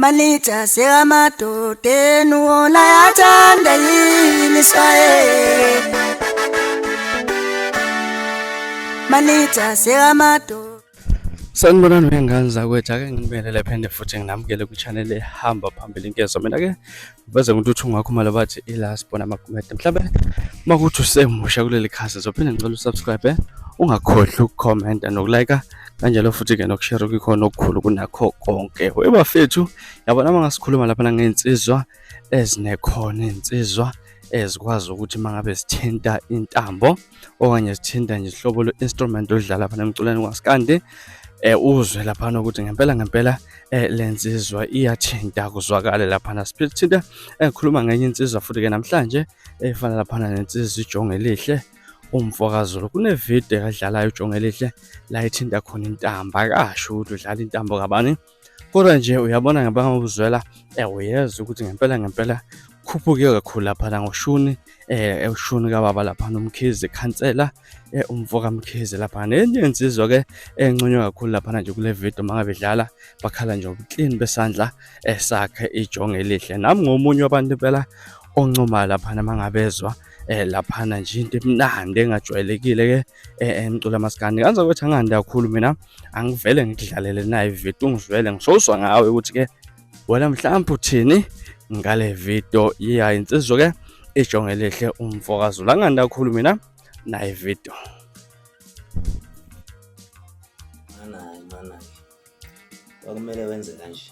Manager sekamadodeni wona yathanda yini swaye. Manager sekamadodeni. Sanibonani wey'ngane zakwethu, ake nginibingelele phinde futhi nginamukele kwi-channel ehamba phambili inkezo. Mina-ke ngiveze ngokuthi ungakhumalo bathi ila sibona amagumede. Mhlawumbe uma kuthi usemusha kuleli khasi ngizophinde ngicela usubscribe, ungakhohlwa ukukhomenta nokulike kanjalo futhi-ke nokushare kwikhona okukhulu kunakho konke. Webafethu, yabona uma ngasikhuluma laphana ngey'nsizwa ezinekhono, iy'nsizwa ezikwazi ukuthi uma ngabe zithinta intambo okanye zithinta nje ihlobo lwe-instrument oludlala laphana emculweni kwaskandi uzwe laphana ukuthi ngempela ngempela lensizwa iyathinta kuzwakale laphana. Siphinda ngikhuluma ngenye insizwa futhi-ke namhlanje efana laphana nensizwa iJongelihle umfo kaZulu. Kunevidiyo ekadlalayo uJongelihle la ethinta khona intambo, akasho ukuthi udlala intambo kabani kodwa nje uyabona ngempela ngokuzwela uyezwa ukuthi ngempela ngempela khuphuke kakhulu laphana ngoshuni ushuni kababa laphana uMkhize khansela umfo kaMkhize laphana. Enye insizwa ke enconywa kakhulu laphana nje kule video mangabe idlala bakhala nje ubuclean besandla esakhe iJongelihle. Nami ngomunye wabantu impela oncoma laphana mangabezwa laphana nje into emnandi engajwayelekile ke emculo amaskandi. Kanza ukuthi angandi kakhulu mina, angivele ngikudlalele nayo ividiyo ungizwele ngisozwa ngawe ukuthi ke wena mhlawumbe uthini ngale video ya insizwa ke iJongelihle umfo kaZulu. Angandi kakhulu mina nayo ividiyo. Manayi, manayi. Kwakumele wenze kanje.